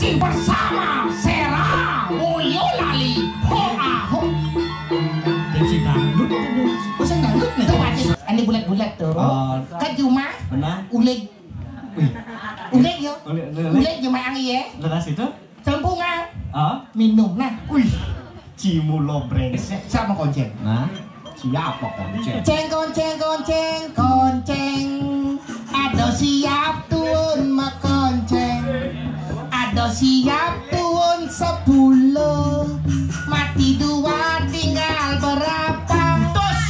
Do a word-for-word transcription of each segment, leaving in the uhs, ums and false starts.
Bersama Sera Boyolali. Ho aho. Dia si dangdut ini. Oh, saya dangdut nih. Tuh, Pak. Ini bulat-bulat tuh. Oh. Ke Juma. Benar. Uleg. Wih. Uleg yo. Uleg, uleg. Uleg Juma ang iye. Lekas itu? Campungan. Ah? Minum nah. Wih. Cimulo brengsek. Siapa konceng? Nah, siapa konceng? Ceng konceng konceng konceng. Ada siap tuun makonceng. Ada siap tuun sepuluh. Mati dua tinggal berapa? Tos.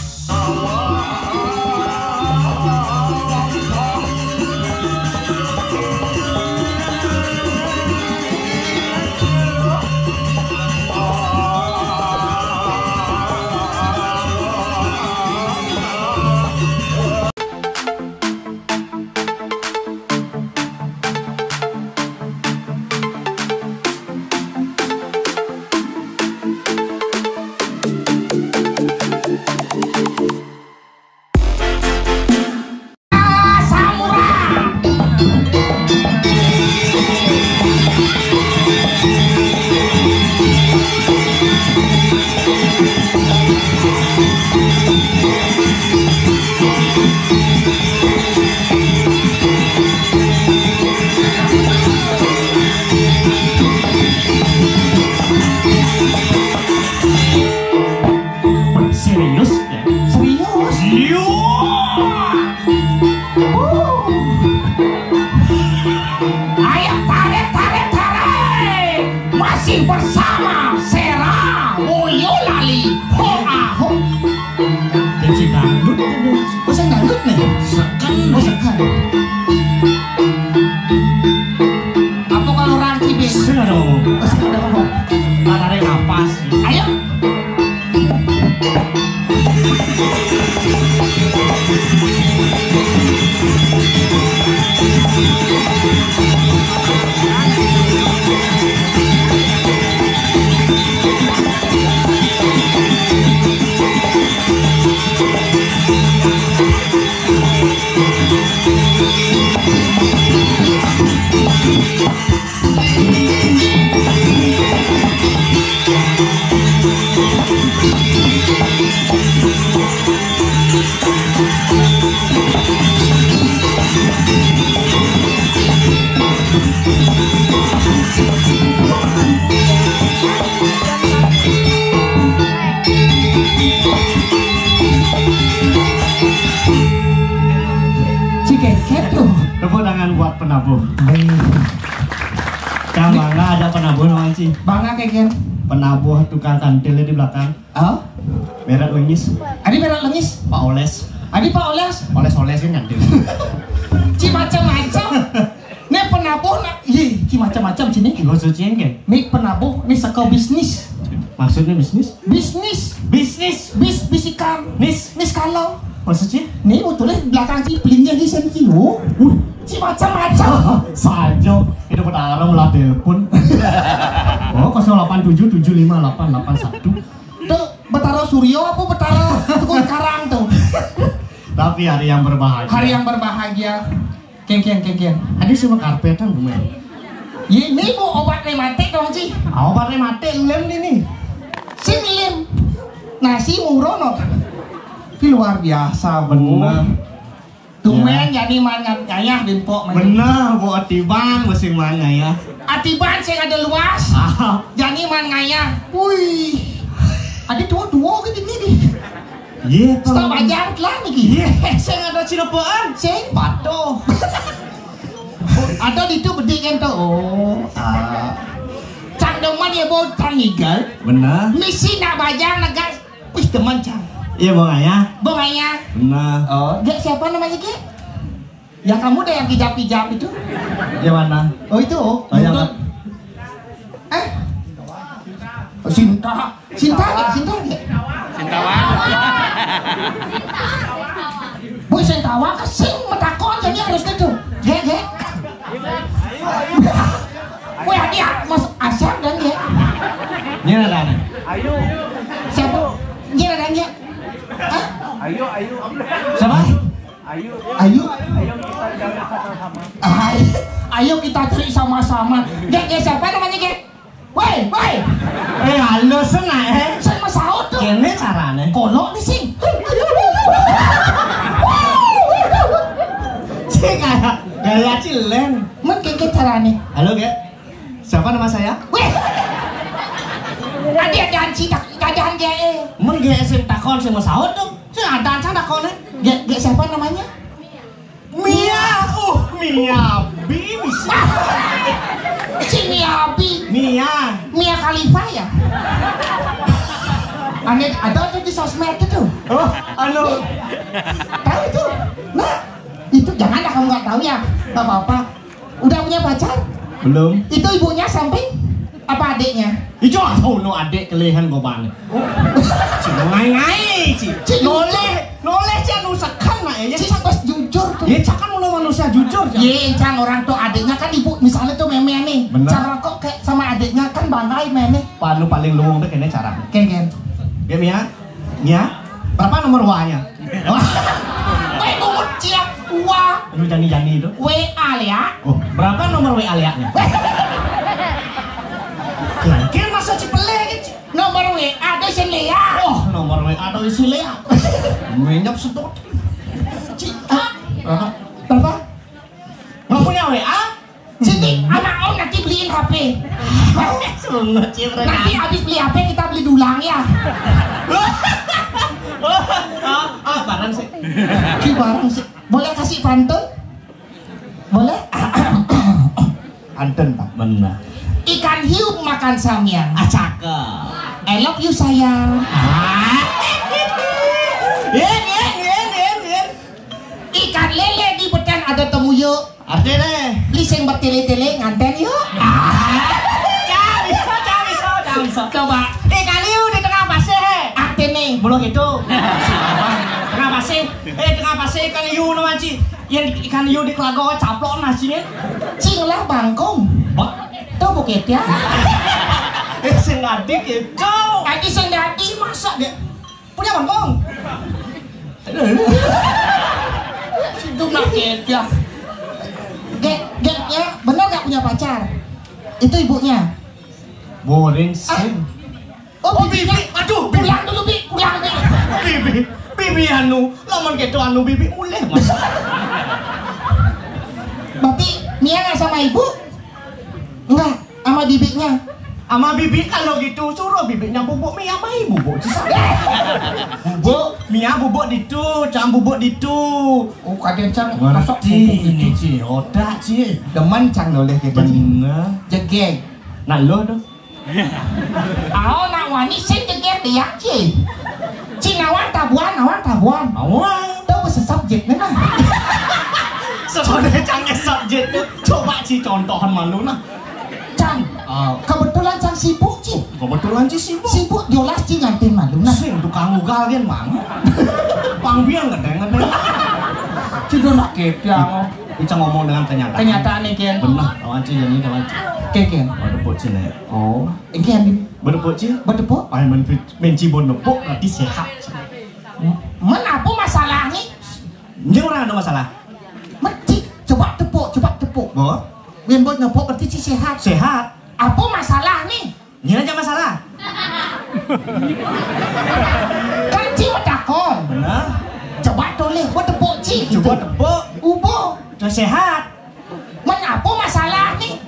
Serius ya? Serius? Iya. Ayo tarik, tarik, tarik. Masih bersama Sera Boyolali. Ho aho. Dia si dangdut ini. Oh, saya dangdut nih. Seken. Oh, seken. Apa kalau orang kibis? Saya nggak ada ngomong. Oh, saya nggak ada ngomong. Nggak tarik napas. Ayo. Cikeket tuh. Tepuk tangan buat penabuh. Baik. Cang bangga ada penabuh namanya sih. Bangga keken. Penabuh tukang kantil di belakang. Oh? Berat lengis. Adi berat lengis. Pak Oles. Adi Pak Oles. Oles-oles kan kantil. Ci macam-macam. Nih penabuh nak, ih, ci macam-macam sini. Gak suci kan? Nih penabuh, nih saka bisnis. Maksudnya bisnis? Bisnis. Bisnis. Bis bisikan. Nis. Nis kalau. Maksudnya? Nih mau tulis belakang ci pelingnya di sini ci. Oh. Uh, ci macam-macam. Sajo. Itu petara mulai telepon. Oh, kosong delapan tujuh tujuh lima delapan delapan satu. Tuh, Betara Suryo apa Betara Tukun Karang tuh? Tapi hari yang berbahagia. Hari yang berbahagia. Kengkeng, kengkeng. Ada semua karpetan gue. Ini bu obat rematik dong, Ci. Ah, obat rematik lem ini. Sing lem. Nasi murono. Ini luar biasa, bener. Tumen jani man ngayah di empok man. Bener, bu atiban masing man ngayah. Atiban sing ada luas. Ah. Jani man ngayah. Wih. Ada dua-dua ke ini nih. Iya, Pak. Stop ajar lah nih. Iya, sing ada Cilepoan. Sing patuh. Ada di tu bedik kan tu. Oh, ah. Cang demen ya, bu, cang igal. Bener. Misi nak bajang negak. Wih, demen cang. Iya, Bang Ayah. Bang Ayah. Bener. Oh, dia siapa namanya, Ki? Ya kamu deh yang kijap-kijap itu. Yang mana? Oh, itu. Oh, yang Eh? Sinta. Sinta gak? Sinta gak? Sintawan. Boy, Sintawa kesing metakon jadi harus gitu. Gak, gak. Wah, dia Mas Asam dan dia. Ini ada. Siapa? Ini ada dia. Hah? Ayo, ayo. Siapa? Ayo. Ayo. Ayo kita cari sama-sama. Ayo, ayo kita cari sama-sama. Gek, gek, siapa namanya, gek? Woi, woi. Eh, halo, sing, eh. Sing masaut to. Kéné carané. Kolok di sing. Sing kayak gaya cileng. Men kéné carané. Halo, gek. Siapa nama saya? Wéh. Adi-adian cita jajan gek. Men gek sing takon sing masaut to. Sing ada aja takoné. Gek, gek siapa namanya? Mia, uh, Mia Bi bisa. Ci Mia Bi. Mia. Mia Khalifa ya? Aneh, ada tuh di sosmed itu. Oh, anu. Tahu itu? Nah, itu jangan dah kamu nggak tahu ya. Nggak apa-apa. Udah punya pacar? Belum. Itu ibunya samping apa adiknya? Ijo ah, ono adik kéléhan gobang. Ci ngai-ngai, ci. Ci, noleh, noleh ci anu sekan nak ya. Ci pas jujur to. Ya, cak kan ono manusia jujur, cak. Ye, cang orang to adiknya kan ibu, misalnya to mémé nih. Bener. Cang rokok kayak sama adiknya kan banggai mémé. Panu paling luwung to kéné cara. Ken, ken. Ya, Mia. Mia, berapa nomor W A-nya? Wéh, bungut ciak, wa. Lu jani-jani itu. W A, Lea. Oh, berapa nomor W A Lea-nya? Kira masa cipele gitu. Nomor W A ada si Lea. Oh, nomor W A ada si Lea. Menyap sedot. Cika. Berapa? Berapa? Nggak punya W A? Sini, anak om nanti beliin H P. Sungguh, Cil, Nanti habis beli H P kita beli dulang ya. Ah, ah, barang sih. Ki barang sih. Boleh kasih pantun? Boleh? Pantun, Pak. Benar. Ikan hiu makan samyang. Ah, cakep. I love you, sayang. Ah. Yen, yen, yen, yen, yen. Ikan lélé di betén ada temu yuk. Artinya? Beli sing bertele-tele nganten yuk. Ah. Cak, bisa, cak, bisa, cak, bisa. Coba. Ikan hiu di tengah pasir, he. Artinya? Belum itu. Tengah pasir. Eh, tengah pasir ikan hiu no, Ci. Yang ikan hiu di kelago caplok nasinya. Cing lah bangkong. Bak. Tuh bukit ya. Eh, sing adik ya, Cok. Adik sing dadi masa dia punya bangkong. Itu nak ya. Gek, gek ya, benar nggak punya pacar? Itu ibunya. Boring sih. Oh, bibi, aduh, bibi. Pulang dulu, Bi, pulang, Bi. Bibi, bibi anu, lamun gitu anu bibi mulih, Mas. Berarti Mia nggak sama ibu? Enggak, sama bibinya. Sama bibi kalau gitu suruh bibinya bubuk Mia sama ibu, Bu. Bubuk, Mia bubuk ditu, cang bubuk ditu. Oh, kadén cang masuk ngerti bubuk ini, itu. Ci, otak, Ci. Demen cang noleh gitu, Ci. Bener. Jegeg. Nah, lo tuh. Ao nak wani sing jeger dia, Ci. Ci nawang tabuan, nawang tabuan. Awang. Tahu bahasa subjek ni nah. Sebenarnya canggih subjek tu. Coba Ci contohan malu nah. Cang, ah, kebetulan cang sibuk, Ci. Kebetulan Ci sibuk. Sibuk jolas Ci ngantin malu nah. Sing tukang ugal kan mang. Pangbiang gedeng gedeng. Ci do nak kepiang. Ica ngomong dengan kenyataan. Kenyataan ni, Ken. Benar, lawan Ci yang ini lawan Ci. Oke, Ken. Waduh, buat sini. Oh. Engke, Andin. Bedepuk, Ci? Bedepuk? Ay, men, men Ci bon nepuk berarti sehat. Men apa masalah ni? Ini orang ada masalah. Mesti coba tepuk, coba tepuk. Bo? Yen bon nepuk berarti Ci sehat. Sehat. Apa masalah ni? Ini aja masalah. Kan Ci metakon. Benar. Coba tulis, bo tepuk Ci. Coba tepuk. Ubo. Terus sehat. Men apa masalah ni?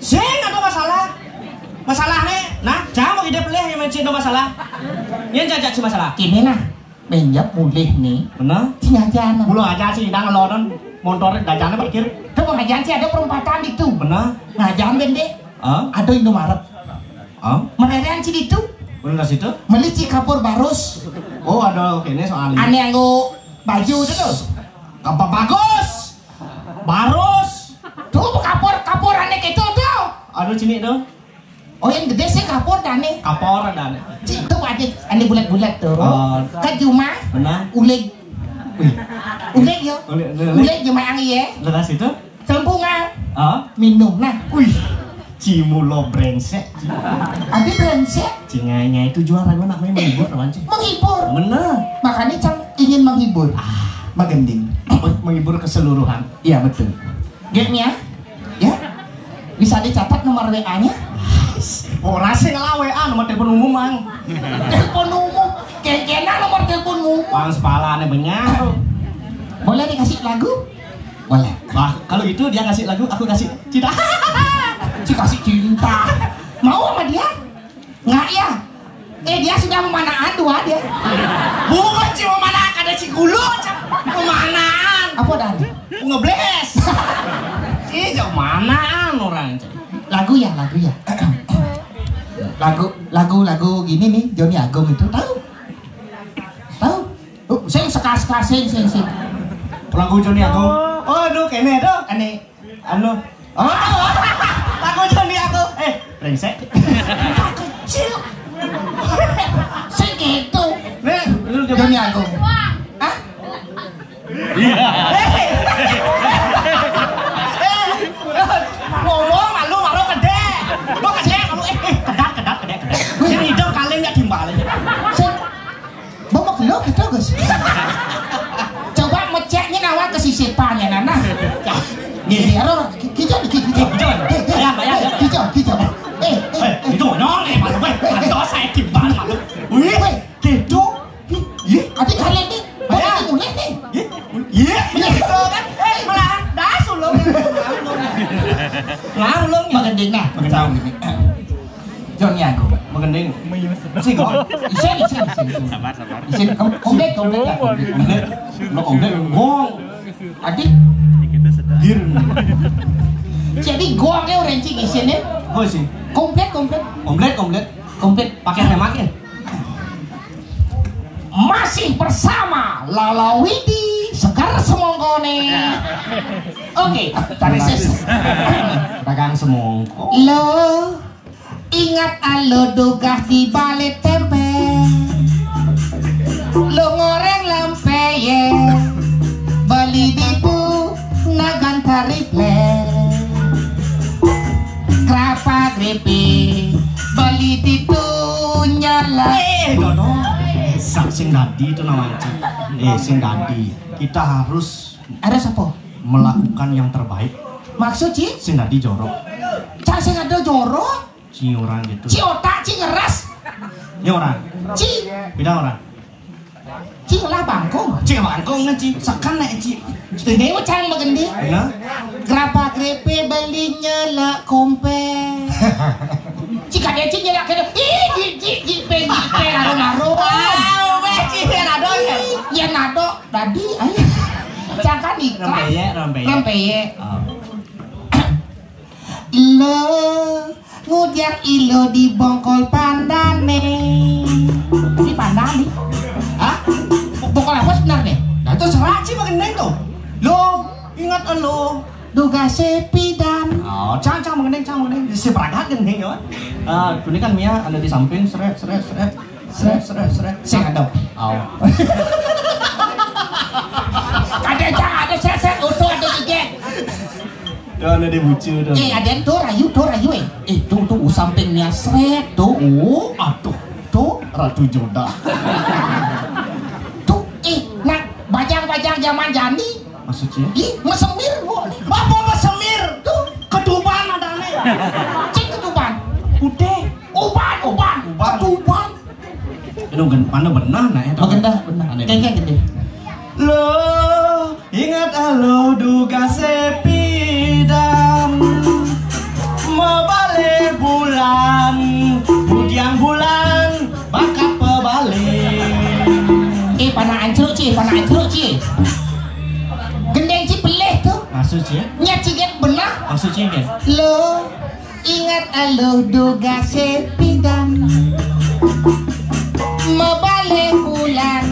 Sing apa masalah? Masalah ni, nah, jangan mau hidup leh yang mencit masalah. Yang jajak si masalah. Ini nah, menjap mulih ni. Benar? Sing aja nah. Mula aja sih, dah ngelonon motor dajana parkir. Tu pengajian sih ada perempatan itu. Benar? Ngajian bendek. Ah? Ada Indomaret. Ah? Mererean sih itu. Benar situ? Meli ci kapur barus. Oh, ada kene soalnya. Ane anggo baju tu tu. Apa bagus? Barus. Tu kapur, kapur ane ketu tu. Aduh, cini tu. Oh, yang gede sih kapur dane. Kapor dane. Ci, tu ane, ane bulat-bulat tu. Oh. Ke jumah. Benar. Uleg. Uleg yo. Uleg, uleg. Uleg jumah ang iye. Lekas itu? Campungan. Ah? Minum nah. Wih. Cimulo brengsek. Adi brengsek. Cinganya itu juara gua nak main menghibur, teman, Ci. Menghibur. Bener. Makanya cang ingin menghibur. Ah. Magending. Menghibur keseluruhan. Iya, betul. Gengnya, ya, bisa dicatat nomor W A-nya. Ora sing lah W A, nomor telepon umum, Mang. Telepon umum. Kekena nomor telepon umum. Mang, sepalane benyar. Boleh dikasih lagu? Boleh. Wah, kalau gitu dia ngasih lagu, aku kasih cinta. Dikasih cinta. Mau sama dia? Nggak ya? Eh, dia sudah memanaan dua dia. Bukan si memanaan, ada si gulu, Cak. Memanaan. Apa dah? Ngebles. Si jauh manaan orang, Cak. Lagu ya, lagu ya. Lagu, lagu, lagu gini nih, Joni Agung itu, tahu? Tahu? Oh, sing sekas-sekas, sing, sing, sing. Lagu Joni Agung. Oh, aduh, kene tuh. Ane. Anu. Oh, lagu Joni Agung. Eh, brengsek. Kecil. Sing gitu. Nih, lu coba. Joni Agung. Hah? Iya. Eh, eh, ngomong malu, malu gede. Lu gede, kamu, eh, eh, kedap, kedap, kedap, kedap. Sing hidup kalian nggak timbal aja. Sing, bawa ke lo gitu, Gus. Coba meceknya nawa ke si sepanya, Nana. Gini, aro, ki-, kijau, ki-, kijau. Kijau. Eh, eh, Bayang, bayang, eh, ya. Kijau, kijau. Eh, eh, Eh, eh. Itu nyong, eh, malu, eh. Ada saya timbal, malu. Wih, Wih. Gitu. Iya. Adi kalian nih, Bayang. Bayang mulai nih. Iya. Iya, gitu kan. Eh, malah dah sulung. Ngalung. Magending nah, magending. Joni Agung. Magending. Sing kok. Isin, isin, isin, isin. Sabar, sabar. Isin, kom-, komplit, komplit, ya, komplit. Komplit. Lo komplit, gong. Adi. Gir. Jadi gongnya orang cing isinnya. Oh, sih. Komplit, komplit. Komplit, komplit. Komplit. Pakai hemat ya? Masih bersama Lala Widi, segar semongkone. Oke, tarik ses. Dagang semongko. Lo ingat alo dugah di balai tempe. Lo ngoreng lampe ye. Beli di bu nagan tariple. Kerapa grepe beli di tunya lah. Eh, Dodo. Sa-, sing dadi itu namanya. Eh, sing dadi. Kita harus Harus apa? Melakukan yang terbaik. Maksud, Ci? Sing dadi jorok. Cak sing ada jorok? Ci orang gitu. Ci otak, ci ngeras. Ini orang. Ci. Bidang orang. Ci lah bangkong. Ci bangkong kan, Ci. Sekan nek, Ci. Ini macam begini. Ya. Kerapa grepe belinya lah kompe. Ci kade ci nyelak kene. Ih, ci, ci, ci, pe, ci, pe, arum, arum. Ah, weh, ci, ya nado ya. Ya nado, dadi, ayo. Cangkan ikan. Rempeyek, rempeyek. Rempeyek. Oh. Lo ngujak ilo di bongkol pandane. Di pandane? Hah? Bongkol apa sebenarnya? Nah, itu serak sih, makin tuh. Lo ingat lo? Duga sepidan. Oh, cang, cang, mengenai, cang, mengenai. Si perangkat kan nih, ya. Ah, ini kan Mia ada di samping, seret, seret, seret. Seret, seret, seret. Sing ada. Oh. Ada cang, ada seret, seret, utuh, ada gigit. Tuh, ada di bucu, tuh. Eh, ada tuh, rayu, tuh, rayu, eh. Eh, tuh, tuh, sampingnya seret, tuh. Oh, aduh. Tuh. Ratu Joda. Tuh, eh, nah, bajang-bajang zaman jani. Maksudnya? Ih, mesemir, Bu. Apa mesemir? Tuh, ketuban ada nih. Cik ketuban. Udah. Uban, uban. Uban. Ketuban. Itu gen-, mana benar, nah, itu. Oh, gendah, benar. Aneh. Kayaknya gede. Lo ingat lo duga sepidan. Mau balik bulan, budiang bulan, bakat pebalik. Eh, panah ancruk, Ci, panah ancruk, Ci. Gendeng, Ci, pelih tuh. Maksud, Ci, ya? Nya, Ci, get benar. Maksud, Ci, ya? Lo ingat lo duga sepidan. Mau balik bulan,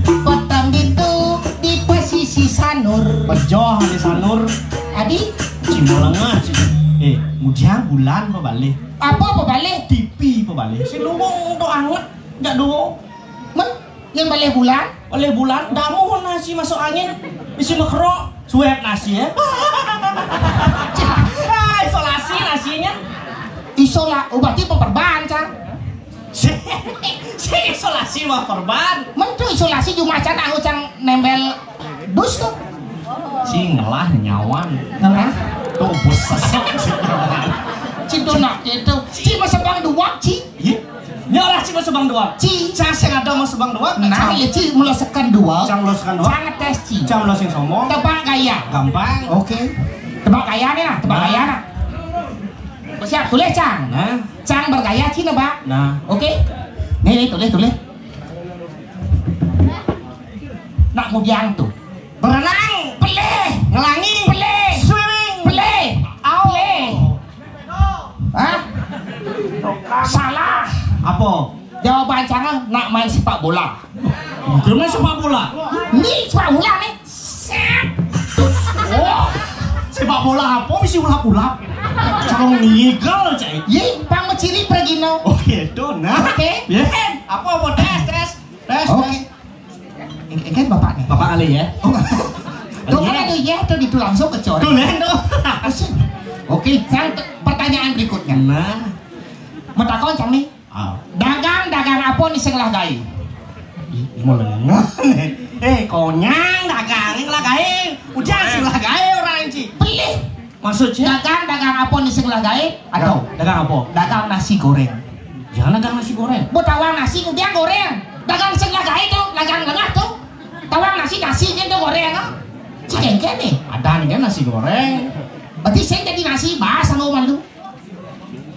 petang gitu di pesisi Sanur. Pejoh di Sanur. Adi? Cina lengah, Ci. Eh, mudiang bulan pebalik. Apa pebalik? T V pebalik. Si luwung tuh anget, nggak duo. Men, yang balik bulan? Balik bulan, damu nasi masuk angin. Isi mekrok, suet nasi ya. Ah, isolasi nasinya. Isola, oh, berarti pemperban, Cang. Si, si isolasi mah perban. Men tuh isolasi cuma Cang, aku Cang nembel Dusta. Ci ngelah nyawan. Ngelah. Tuh, bos sesek, ci nyawan. Ci do nak itu. Ci masa bang dua, ci. Iya. Nyolah ci masa bang dua. Ci. Cang sing ada masa bang dua. Nah, iya, ci mula sekan dua. Cang mula sekan dua. Cang ngetes, ci. Cang mula sing somo. Tebak gaya. Gampang. Oke. Tebak gaya nih, nah. Tebak gaya, nah. Siap, tulis, cang. Nah. Cang bergaya, ci nebak. Nah. Oke. Nih, nih, tulis, tulis. Nak ngudiang tuh. Berenang. Pelih. Ngelangi. Pelih. Swimming. Pelih. Au. Pelih. Hah? Salah. Apa? Jawaban cangnya nak main sepak bola. Dia main sepak bola. Ini sepak bola nih. Set. Oh, sepak bola apa mesti ulap-ulap? Calon ngigel, cai. Ye, pang ciri pergino. Oke, itu nah. Oke. Ya. Apa, apa? Tes, tes. Tes, oke. Tes. Ini, ini kan bapak nih. Bapak kali ya. Oh, tuh kan ada ya, tuh di tulang sok kecor. Tuh, Len, tuh. Oke, sang pertanyaan berikutnya. Nah. Metakon cang nih. Ah. Dagang, dagang apa nih sing lah gaé? Ih, mau lengah nih. Eh, konyang dagang, sing lah gaé. Udah sing lah gaé orang, ci. Pelih. Maksudnya? Dagang, dagang apa nih sing lah gaé? Atau dagang apa? Dagang nasi goreng. Jangan dagang nasi goreng. Mau tawang nasi, ngudiang goreng. Dagang sing lah gaé tuh, dagang lengah tuh. Tawang nasi, nasi kan tuh goreng, ah. Ci kéngkén nih. Ada nih kan nasi goreng. Berarti sing jadi nasi, bahasa lu malu.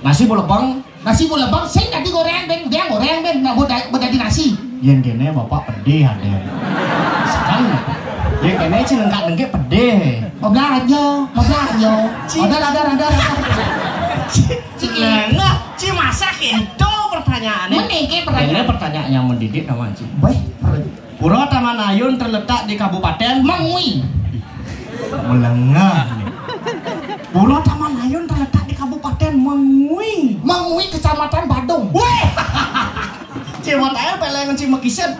Nasi bulebeng. Nasi bulebeng, sing jadi goreng, ben, dia goreng, ben, nah, buat, buat jadi nasi. Yang kene bapak pedih ada. Sekali. Yang kene ci nengkak-nengkik pedih. Mau belanja, mau belanja. Ci. Ada, ada, ada, ada. Ci, ci. Nah, ci masak itu pertanyaannya. Mending ke pertanyaan. Ini pertanyaan yang mendidik, namanya, ci. Baik. Pura Taman Ayun terletak di Kabupaten Mengwi. Melengah nih. Pura Taman Ayun terletak di Kabupaten Mengwi. Mengwi, Kecamatan Badung. Weh. Cewek aja peleng ci mekiset.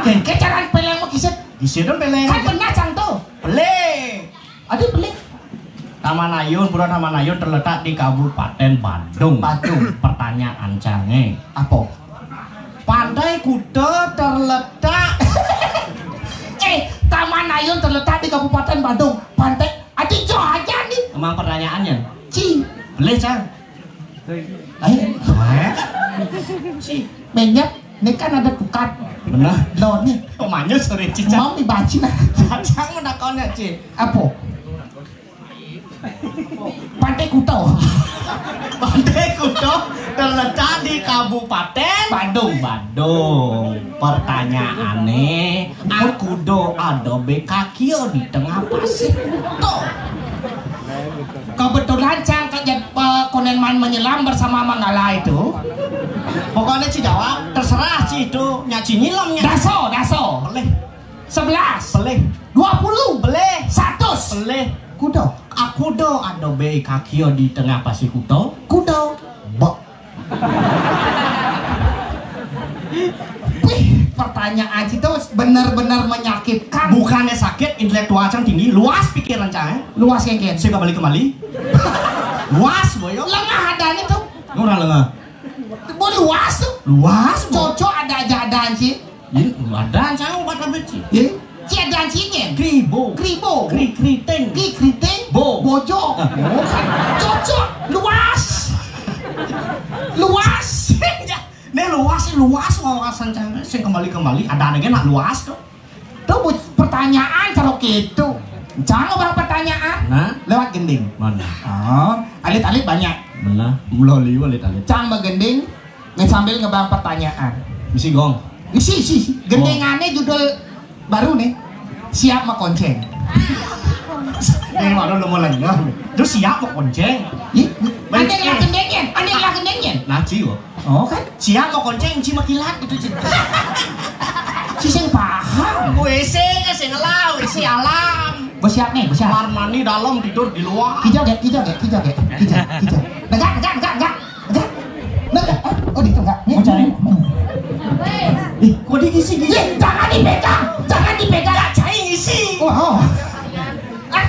Kéngkén caran peleng mekiset. Kiset dong peleng. Kan pernah cang tuh. Peleng. Ada peleng. Taman Ayun, Pura Taman Ayun terletak di Kabupaten Badung. Badung. Pertanyaan cangé. Apa? Pantai Kuta terletak. Eh, Taman Ayun terletak di Kabupaten Badung. Pantai, ati jo aja nih. Emang pertanyaannya? Ci. Boleh, Cang. Ayo. Ci. Menyap, ini kan ada tukang. Benar. Lo nih. Omanya sore, Ci, Cang. Mau dibaca. Cang mendakonnya, Ci. Apa? Pantai Kuto. Pantai Kuto terletak di Kabupaten Badung. Badung. Pertanyaannya, aku do ada bekakia di tengah pasir Kuto. Kebetulan cang kerja, eh, konen main menyelam bersama Manggala itu. Pokoknya ci jawab, terserah ci itu, nyaci nyilamnya. Daso, daso. Boleh. Sebelas. Pelih. Dua puluh. Pelih. Satus. Pelih. Kudo. Aku do ada be kaki di tengah pasir Kuto. Kudo. Bok. Wih, pertanyaan itu benar-benar menyakitkan. Bukannya sakit, intelektual cang tinggi, luas pikiran cang, eh. Luas, kéngkén. Saya kembali kembali. Luas, boyo. Lengah adanya tuh. Orang lengah. Boy, luas tuh. Luas, boy. Cocok ada aja adaan sih. Ini ada cang obat apa, Ci? Iya. Ci adaan sih, nyén. Kribo. Kribo. Kri-, kriting. Kri-, kriting. Bo. Bojo. Ah. Cocok. Luas. Luas. Ini luas, luas wawasan cang. Sing kembali-kembali, ada lagi nak luas tuh. Tuh, bu-, pertanyaan cara gitu. Cang, bang, pertanyaan. Nah. Lewat gending. Mana? Oh, alit-alit banyak. Mana? Mula liu alit-alit. Cang begending, nge-, sambil ngebang pertanyaan. Isi gong. Isi, isi, isi. Gendingannya judul baru nih. Siap mau konceng. Ini mana lu mau lengah? Lu siap mau konceng? Ih, aneh lah gendengnya, aneh lah gendengnya. Nah, Ci, wo. Oh, kan? Siap mau konceng, ci makilat gitu, Ci. Ci sing paham. Wis sing ngelau, isi alam. Bos siap nih, bos siap. Kamar mandi dalam, tidur di luar. Kijau gak, kijau gak, kijau gak, kijau, kijau. Enggak, enggak, enggak, enggak. Enggak. Enggak, enggak. Eh, oh, di itu enggak. Mau cari? Ih, kok di kisi, kisi? Ih, jangan dipegang, jangan dipegang. Enggak, cai ngisi. Wah, oh. Ah.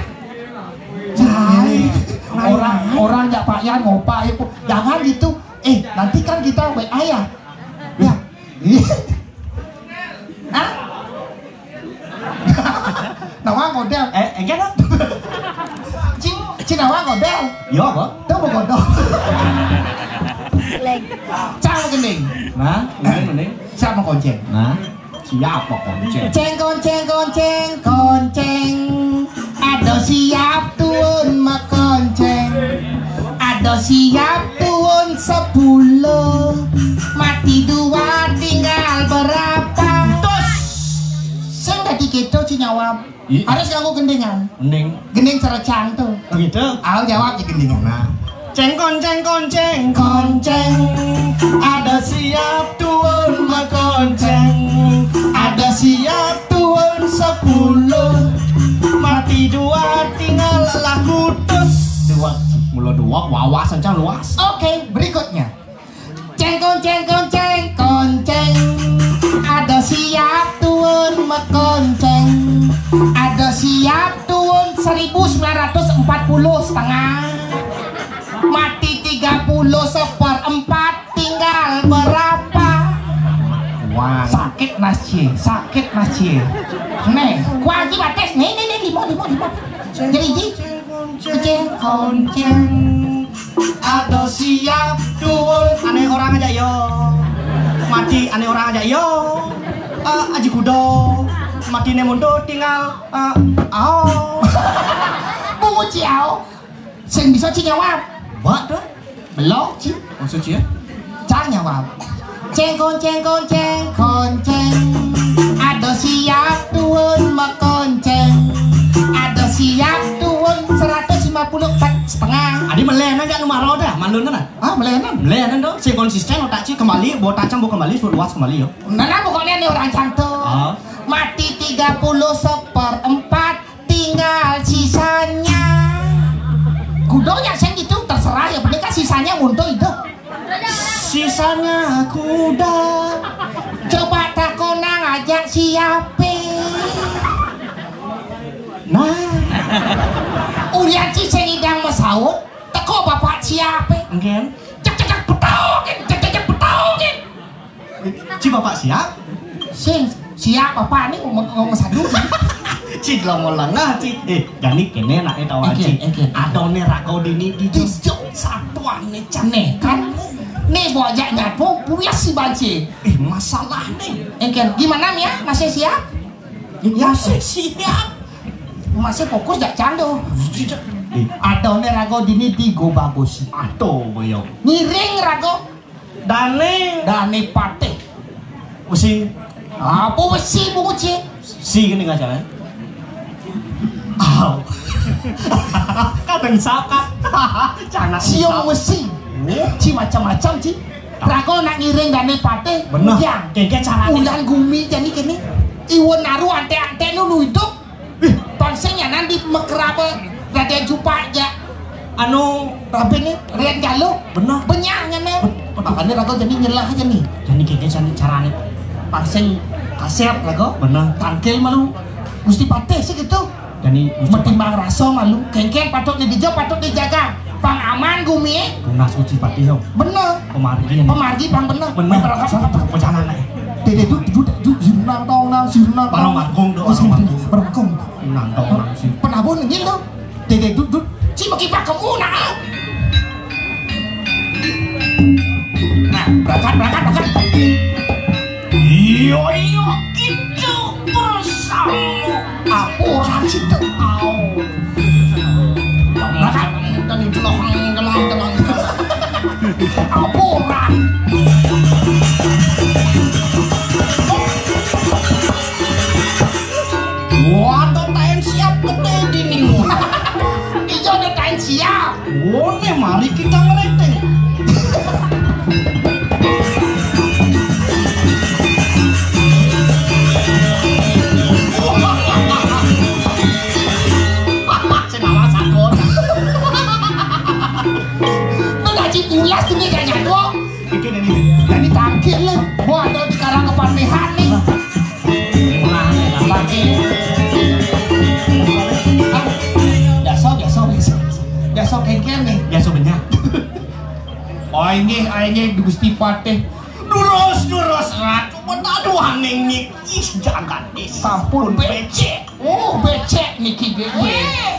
Cai. Orang, orang jak Pak Yan ngopak ya, Bu. Jangan gitu. Eh, nanti kan kita W A ya. Ya. Hah? Cina wa godol. Yo apa? Tuh mau godol. Cang gending. Nah, ini ini. Siapa konceng? Nah, siapa konceng? Ceng konceng konceng konceng. Ada siap tuun makonceng. Ada siap tuun sepuluh. Mati dua tinggal berapa? Terus. Sing dadi kedo cinyawa. Harus nganggo gendingan. Gending. Gending cerecang tuh. Oh gitu. Aku jawab ya gendingan. Nah. Cengkon cengkon cengkon ceng. Ada siap tuun makonceng. Ada siap tuun sepuluh. Mati dua tinggal laku terus. Dua. Mula dua wawasan cang luas. Oke, berikutnya. Cengkon cengkon cengkon ceng. Ada siap tuun makonceng. Ada siap tuun seribu sembilan ratus empat puluh setengah. Mati tiga puluh seperempat tinggal berapa? Wah. Sakit nasye, sakit nasye. Nih, kuaji batis. Nih nih nih lima lima lima. Jadi ji. Kucing konceng. Ada siap tuun. Ane orang aja yo. Mati ane orang aja yo. Eh, aji kudo. Mati ne mundur tinggal. Eh, au. Bungu ciau. Sing bisa ci nyawab. Wak tuh. Belok ci. Maksud ci ya? Cang nyawab. Cengkon cengkon cengkon ceng. Ada siap tuun makonceng. Ada siap tuun seratus lima puluh empat setengah. Adi melenan jak numaro dah, malun kan? Ah, melenan. Melenan dong, sing konsisten otak ci kembali, bawa tacang bawa kembali, suruh luas kembali yo. Nah, nah, pokoknya nih orang cantik. Ah. Mati tiga puluh seperempat, tinggal sisanya. Kudonya sing itu terserah ya, penting kan sisanya untuk itu. Sisanya kuda. Coba takonang aja siape. Nah. Ulian ci sing idang masaut, teko bapak siape. Nggih. Cek cek cek petokin, cek cek cek petokin. Ci bapak siap? Sing siap apa nih ngomong ngomong sadu. Ci delong lengah ci. Eh, jani kene nak tawa ci. Oke, oke. Adone rago dini di jok satuan nih cak. Nih kan. Nih bojak nyapu, puyas si banci. Eh, masalah nih. Engken, gimana Mia? Masih siap? Ya, masih siap. Masih fokus jak cando. Eh. Adone rago dini di go bagus. Aduh, boyo. Ngiring rago. Dane. Dane patih. Besi. Apa besi bungut sih? Si gini nggak salah. Aw. Kadang sakat. Cana siung besi. Ci macam-macam ci. Rago nak ngiring dane patih. Bener. Yang. Kengke carane. Ulan gumi jadi kene. Iwan naru ante-ante nu hidup. Ih, pangsing nyanan di mekeraba dadi jupak ja. Anu, rabe ni, rian galuh. Bener. Benyah nyanan. Makane raga jadi nyelah aja nih. Jadi kene sani carane. Pangsing kaset raga. Bener. Tangkil malu. Gusti Patih sih gitu. Jadi metimbang rasa malu. Kengken patut didijo, patut dijaga. Pang aman gumi. Tunas Gusti Patih yo. Bener. Pemargi. Pemargi pang bener. Bener. Perkasa apa perjalanan? Dede du du du sirnang tong nang sirnang. Barang mangkung do. Oh, barang mangkung. Barang mangkung. Nang tong nang sing. Penabun ngin do. Dede du du. Ci maki pakemu nak. Nah, berangkat berangkat berangkat. Iyo iyo gitu bersama. Apuran situ. Au. Berangkat. Dan itu loh, teman teman. Apuran. Wah, taen siap gede dini. Ijo ada taen siap. Wone mari kita ngereteng. Senawa sakon. Itu gaji pulas tuh dia gak nyatu. Iki ini. Ini tangkil nih. Wah, ada di karang kepanehan nih. Lagi. Biasa, biasa, biasa. Biasa kengken nih. Biasa banyak. Aingih, aingih Gusti Patih. Durus, durus, Ratu. Benaduh aning niki jagat desa. Sampun, becek. Oh, becek niki, becek.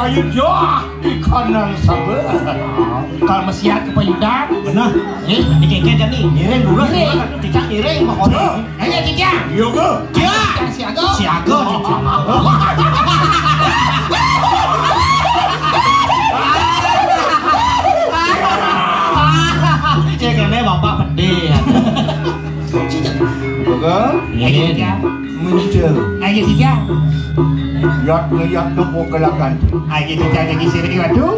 Rayu, ya, ikan nang sabar. Kalau mesiat ke payudan. Benar. Eh, dikengken kan nih. Ngiring dulu. Ngiring. Cicak ngiring, mah kono. Ayo, Cicak. Iya, Kak. Ya. Siaga. Siaga, Cicak. Cek ini bapak pedih. Cicak. Oke. Ayo, Cicak. Muncul. Ayo, Cicak. Yat ngeyat tuh pokelakan. Ayo, Cicak, jadi sini, waduh.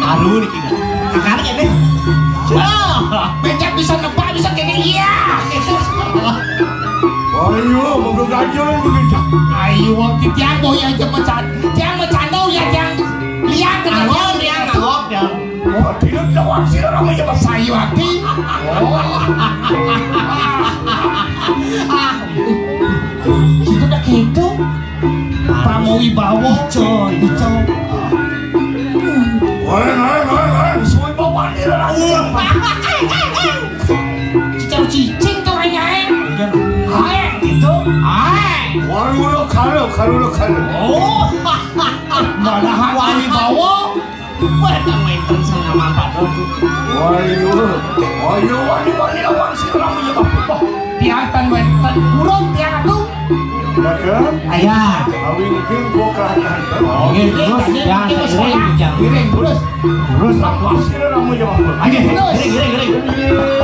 Aduh, niki. Kakak ini. Wah, becak bisa nebak, bisa kene, iya. Ayo, menggeganjel begitu. Ayo, wong titiang boya aja mecan-, tiang mecando ya, tiang lihat kena. Angop, tiang, angop, tiang. Oh, tidak ada wangsil namanya, Mas. Sayu hati. Oh. Ah, itu udah gitu. Pramowi bawa. Ico, ico. Woi, woi, woi, woi, suwi bawa dia lagi. Cicing, cicing tuh hanya, eh. Hai, gitu. Hai. Waduh, lo karo, karo, lo karo. Oh. Mana hak wali bawa? Wah, tak main terus sama Pak Dodo. Wayo, wayo, wani, wani, lawan si orang punya apa? Tiang tan wenten burung tiang atuh. Dagang? Ayah. Awi mungkin gua kahanan. Oke, terus ya, seiring, ya. Iring, terus. Terus apa sih orang punya apa? Ayo, terus. Iring, iring, iring.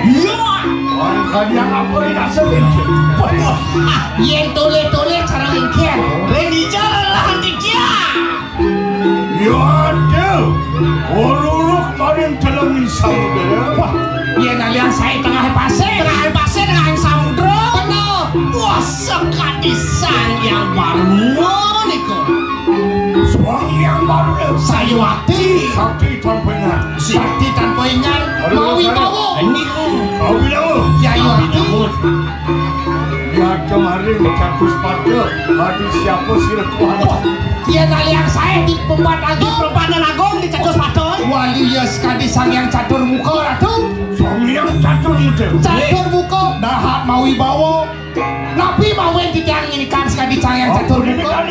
Iya. Orang kadiang apa ini asal ini? Yen toleh-toleh cara lingkian. Ren ijo lah dia. Ya ada. Ururuk maring dalam samudera. Wah, yen alian saya tengah pasir. Tengah pasir, tengah samudera. Bener. Wah, sekadi sang yang baru niku. Sang yang baru. Sayuwati. Sakti tanpa ingat. Sakti tanpa ingat. Aduh, mawi aduh. Bawa. Ini. Kau bilang. Sayuwati. Ya kemarin catus pada. Hadis siapa sih, Tuhan? Wah, yen alian saya di Pempat Agung. Di Pempat Agung di catus pada. Wali ya sekadi Sang Yang Catur Muka, Ratu. Sang Yang Catur Muka. Catur Muka, dahat mawi bawa. Napi mawen titiang nginikan sekadi Sang Yang Catur Muka?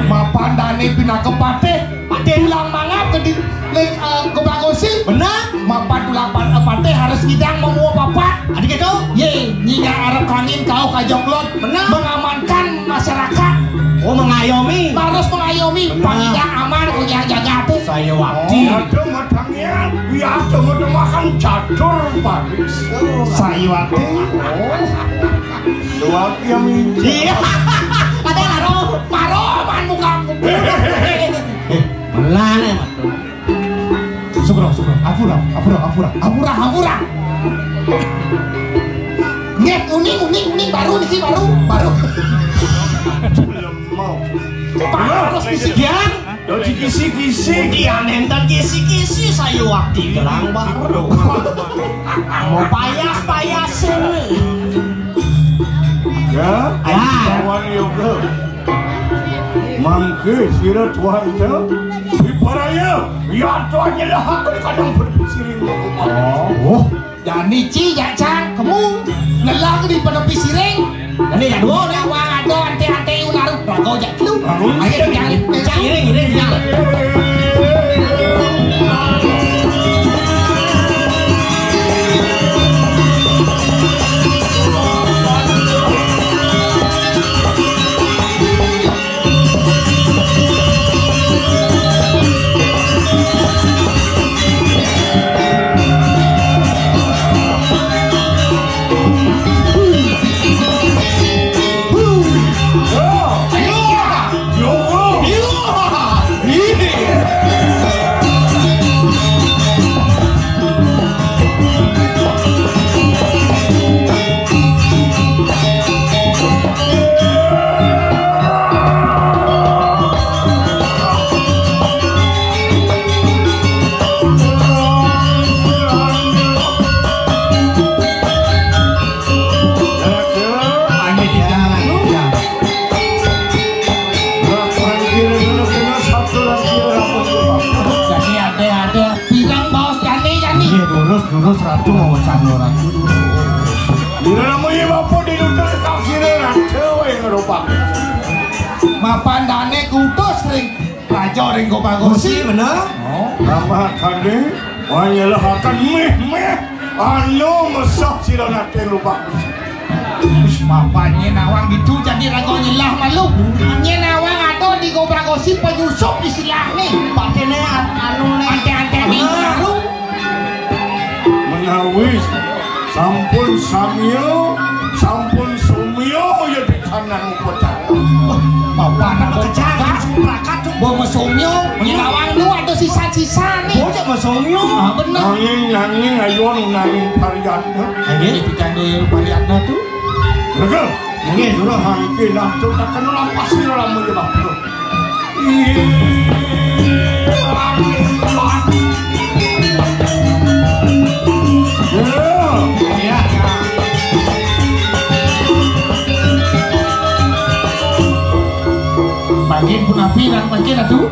Mapan dane pinaka patih. Patih. Tulang mangap ke di, ling, eh, Gobagosi. Benar. Mapan tulang pa-, eh, patih harus ngidang mamua papat. Adi gitu? Ye, nyinyang arep kangin kau kajoklot. Benar. Mengamankan masyarakat. Oh, mengayomi. Harus mengayomi. Benar. Pangidang aman, punya jaga tuh. Sayuwati. Oh, ada matangnya. Ya, ada matang makan catur, Pak. Sayuwati. Oh. Dua yang minci. Iya. Ada laro, paro man muka. Eh, melane, Mas. Sugro, sugro. Apura, apura, apura. Apura, apura. Nggih, uning, uning, uning, baru niki, baru, baru. Belum mau. Pak, terus kisi-kisi. Yo dikisi-kisi. Iya, nenten kisi-kisi, Sayuwati bilang baru. Mau payas-payasin. Ya, ya. Lawan yoga. Mangke sira tuan te. Diparaya, ya tuan nyelah aku di kadang berpisiring. Oh. Jani ci jak cang kemu. Lelah ke di penepi siring. Jani jak dua dah. Wah, ada ante-ante ular. Rago jak telu. Ayo, jangan. Iring, iring, iring. Jadi ada, ada pirang baos jane, jane. Iya, lurus, lurus, Ratu, mau cano, Ratu, lurus. Bila namanya bapak di lutut kafir, Ratu, yang ngeropak. Mapan dane kutus ring raja ring Gobagosi. Gosi, bener. Oh, nama kade. Wah, nyelahaken méh-méh anu mesah sira naté lubah besi. Bapak nyén awang ditu jadi raga nyelah malu. Nyén awang ada di gobra gosi penyusup di silahné. Pakéné an-, anu né. Anté-anté di baru. Menawi sampun samia, sampun sumia ya di kanang upatara. Bapak nak kejang, langsung berangkat tuh. Bawa mesumio, nyelawang lu ada sisa-sisa nih. Bocah mesumio. Ah, bener. Nanging, nanging, ayo nanging pariatna. Ini dipikandoi pariatna tuh. Betul. Ini dulu. Nah, iki lah, tuh, tak kenal apa sih lama ya, Bang. Iya. Iya. Makin pun api, dan makin atuh.